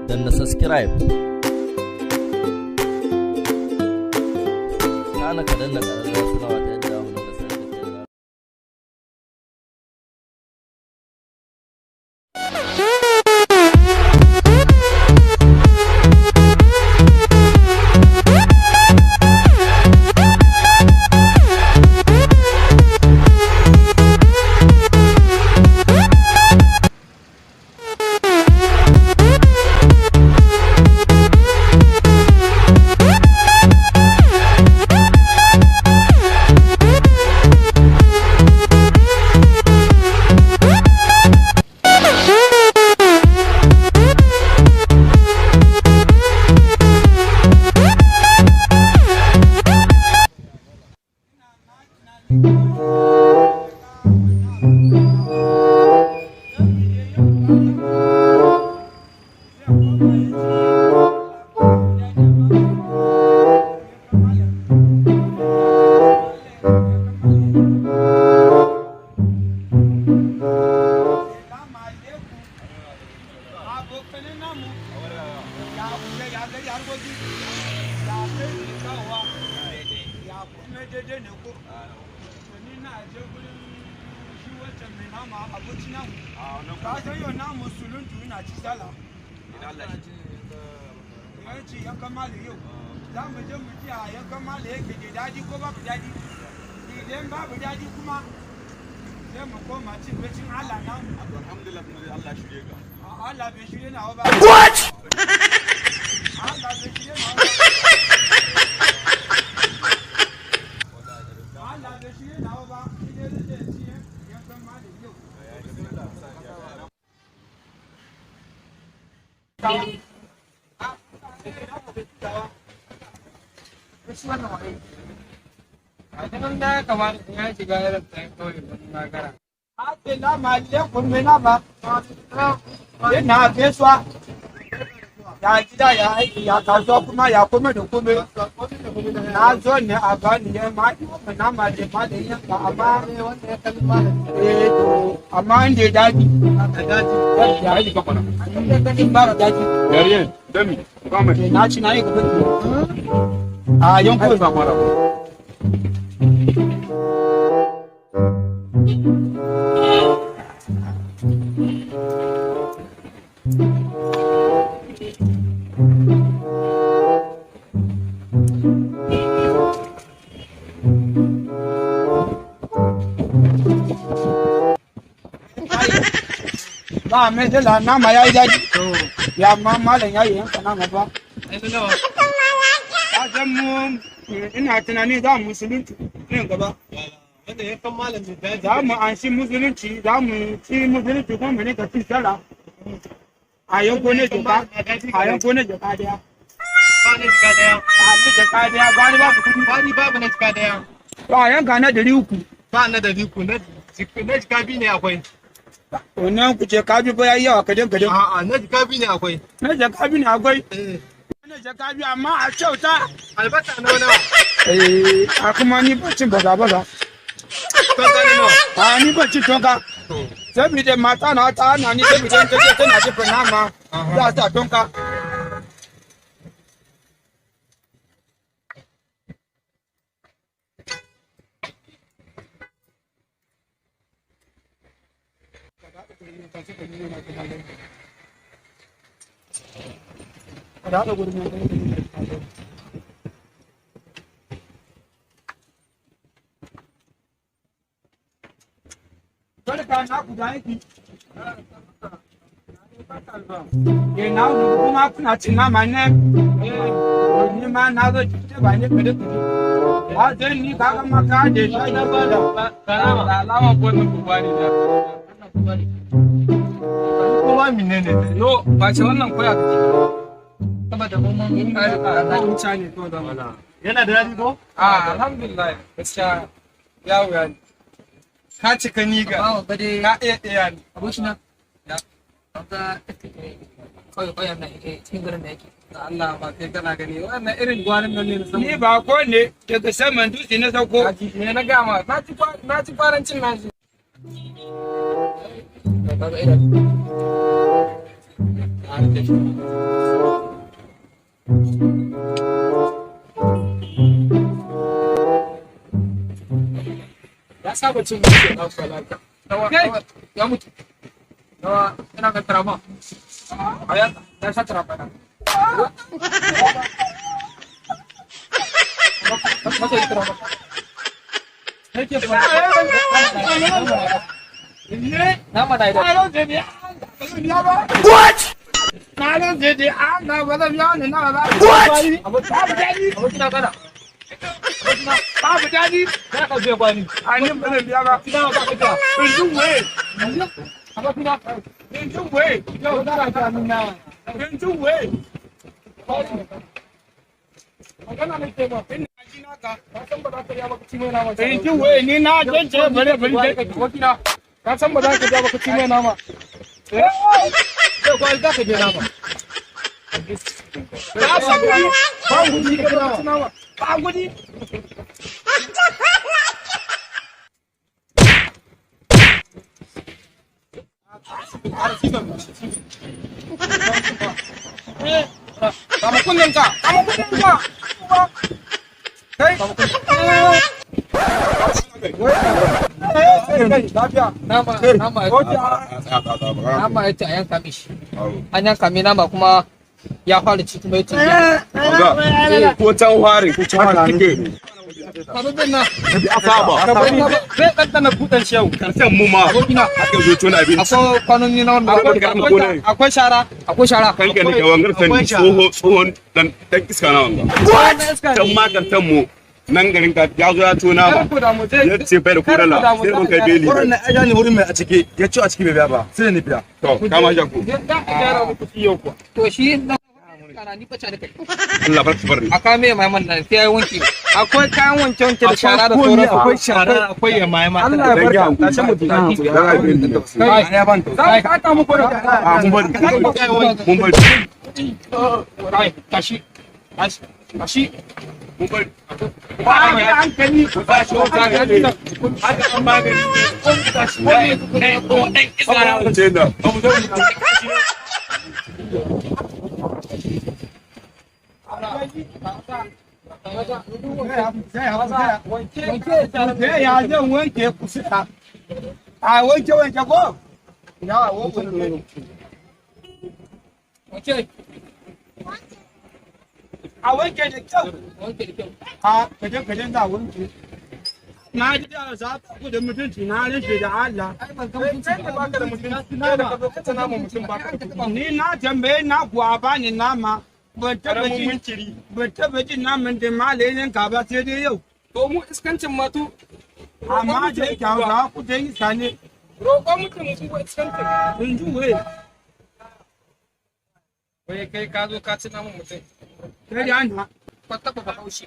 Danna subscribe. Kana ka danna ƙararrawar sanarwa ta yadda mu dinga sanar da kai da Idan babu daɗi kuma sai mu koma cin bacin Allah nan. Alhamdulillah kuma Allah shirye ka. Allah bai shirye nawa ba. What? Allah bai shirye nawa ba. Allah bai shirye nawa ba. Shi ne zai ci yankan malam yau. Nan da kamar ya shiga irin tsayin kawai wani magana. Assalamu alaikum mai nama. Ina gaisuwa. Ya gida ya aiki ya kasuwa kuma ya kome da kome. Na zo ne a bani ya ma nama da ma da yanka amma eh to amma inda daɗi. Ya yi gaba na. Ba daɗi. Yariye, dami, kame. Na ci na yi gaba. A yankun. Ba mara. Ba mai dala nama ya yi daɗi. Ya ma malam ya yi yanka nama ba. Ka san mu ina tunani za mu musulunci nan gaba. Wanda ya kan malam mai daji. Za mu anshi musulunci, za mu ci musulunci kuma mu rinka cin sallah. A yanko ne jaka, a yanko ne jaka daya. Ba na jika daya. A ne jaka daya, gwari babu kuɗi. Ba ni babu na jika daya. Ba a yanka na 300. Ba na dari ku na jika biyu ne akwai. Wannan ku ce ka bi ba yayi yawa kadan kadan. A'a na jika biyu ne akwai. Na jaka biyu ne akwai. Eh. Na jaka biyu amma a kyauta. Albasa nawa nawa. Eh, a kuma ni ba cin baza baza. Tonka na nawa. A ni ba cin tonka. Saboda mata na ta hana ni saboda in ta je tana dafa nama za ta tonka. Barka na ku da aiki. Eh na ku kuma kuna cin nama ne? Eh ni ma na zo ci ba ne kada ku. A zan ni kaga maka da shi na ba da. Alama wannan kubari ne. Kuma menene? Yo, ba ce wannan koya kake. Saboda mun Wuce ne to da mana. Yana da daɗi ko? Ah, alhamdulillah. Gaskiya ya wuya ne. Ka cika ni ga. Ba dai Ka iya iya ne. abokina Ya. ga kawai kawai nan yake cikin garin da yake Da Allah ba kai kana gani. Wannan irin gwanin nan ne na Ni samu. ba ko ne daga saman dutse na sauko. Kaji ne na gama. Na ci kwarancin na shi. kaga irin Na rike shi. Na saba cin mutu na kwalata. Ya mutu. Yawa ina ga tarama. Aya, na sha tarama na. Masa yi tarama. Nake fa. Nama na idan. What? Na rantse da Allah ba zan biya wannan nama ba. What? Babu daɗi. Abokina kana. Babu daɗi. Za ka biya kwani. A ni ba zan biya ba. Ina ba ka biya. Yanzu waye. Abokina. Yanzu waye. Yau za ka biya min nama. Yanzu waye. Magana nake ma. Ina ji naka. Ka san ba za ka biya ba ka ci mai nama. Yanzu waye ni na jance bare bare. Abokina. Ka san ba za ka biya ba ka ci mai nama. Yau kwani za ka biya nama. Na san kuɗi. Ba gudi ka ci nama. Ba kuɗi. Kama kunnenka. Kama kunnenka. Kai. Kai lafiya. Nama nama nama ya ce a yanka mishi. An yanka mai nama kuma ya fara ci kuma ya ce. Ko can ware ko can haka kike. Kababin na. Asaba. Zai ɗanɗana buɗan shi yau. Karshen mu ma. Abokina. Haka zo tona abinci. Akwai kwanoni na wanda Akwai Akwai akwai shara. akwai shara. Kanka ne ka wangar sani tsoho tsohon dan dan iska na wanga. Can ma karshen mu nan garin ka ya zo ya tona Kar ma. ku damu zai. Ya ce bai da kodala sai mun kai beli. Wurin na ya ne wurin mai a ciki ya ci a ciki bai biya ba sai da ni biya. To kama shi ku. Zai za a gyara muku shi yau kuwa. To shi na kana ni bace da kai. Allah bar su barni. A kame mai man nan sai ya wanke. Akwai kayan wanke wanke da shara da sauransu. Akwai shara akwai yamma yamma. Allah ya barka. Tashi mu tafi. Dan ai beli ne. Kai. Ya ban to. Za mu kata muku da A mun bari. Mun bari. Kai tashi. Tashi. Tashi. Mun bari. Ba da hankali. Ba shi wata gani. Haka an magani. Ce da. Wanke ya zan wanke kusa. A wanke wanke ko? Ya wanke. Wanke. A wanke da kyau. Wanke da kyau. A kaje kaje za a wanke. Na ji da za ta ku da mutunci na rufe da Allah. Ai ban ga mutunci Kai da ba. baka da mutunci. Kai da ka zo ka ci naman mutum baka da mutunci. Ni na tambaye na kuwa ba ni nama. Ban taba Karamin ji munkiri. ban taba jin naman da malayin ka ba sai dai yau. To mu iskancin ma tu. Amma da yake Hausawa ku dai isa ne. Roƙon mutum mu ba iskancin. In ji wai. Wai kai ka zo ka ci naman mutum. Sai da ana. Ka taba bahaushe.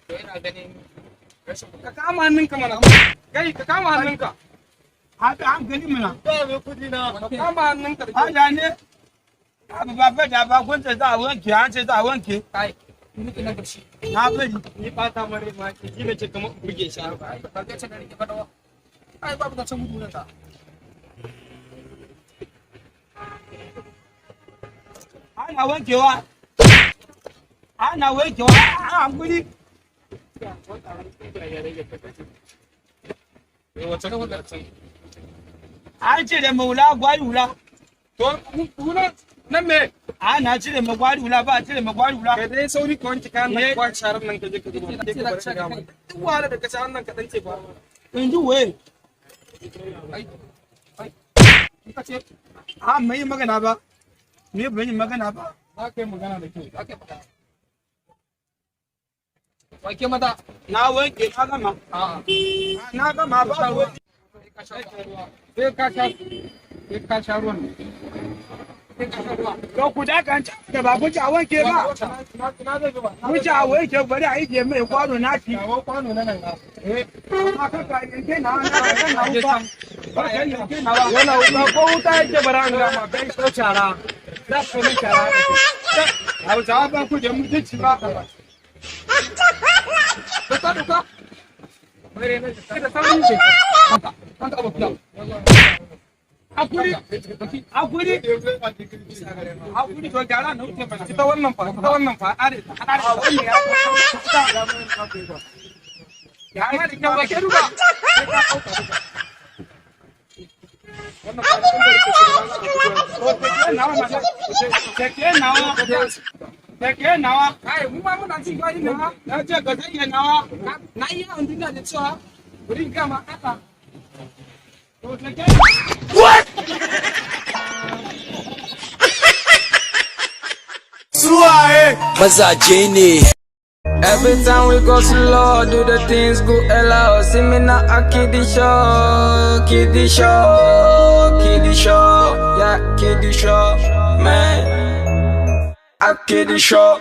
To ina ganin rashin Ka kama hannunka mana. Kai ka kama hannunka. Haka hankali mana. Ka kama hannunka da kyau. Haka ne. Abu ba fada ba kun ce za a wanke an ce za a wanke. kai. Mutu na karshe. Na bari. Ni ɓata mare ma ke ji nake kamar in buge shi. Ai ba ga ce da rike ba dawa. Ai babu zancen gudu nan ka. Ana wankewa. Ana wankewa. A hankali. Wace ka can? An cire maula gwari hula. To hula nan me? Ana cire magwari hula ba a cire magwari hula. Kai dai sauri ka wanke kayan nan Eh. kwa sharar nan ka je ka zuba. Sai ka bar ka gama. Duk wahala da ka sha nan ka dan ce ba. In ji wai. Ai. Ai. In ka ce A mai magana ba. Ni ban yi magana ba. Za ka yi magana da kyau. za ka yi faɗa. Wanke maza. Na wanke na gama. A'a. Na gama ba ruwa. Sai ka sha ruwa. Sai ka sha sai ka sha ruwan. Sai ka sha ruwa. To ku da kan da ba ku ci a wanke ba. Na zai zuba. Ku ci a wanke bari a yi mai kwano na ci. Kawo kwano na nan na. Eh. Amma kaka yanke na na na wuka. Ba ka yanke na wa. Yana wuta ko wuta yake bara an gama kai ko shara. Za ka yi shara. Hausawa ba ku da mutunci ba. Doka doka. Da sauran shi. Kanka. Kanka abokina. Hakuri. Hakuri. Hakuri to gyara na wuce mana. Ita wannan fa, ita wannan fa, are ta. A wannan ya Ya Amma da kyau ba ke duka. Sai ka auka duka. Wannan ba da kuma da nawa mana. Sake nawa. Sake nawa. Kai, mu ma muna jin daɗi ne ha. Na ce ka sake nawa. Na iya yawon duniya da cewa bari in gama haka. To sake. Mazaje ne. Every time we go slow, do the things go allow. See me now, I kill the show, kill the show, kill the show, yeah, kill the show, man. I kill the show.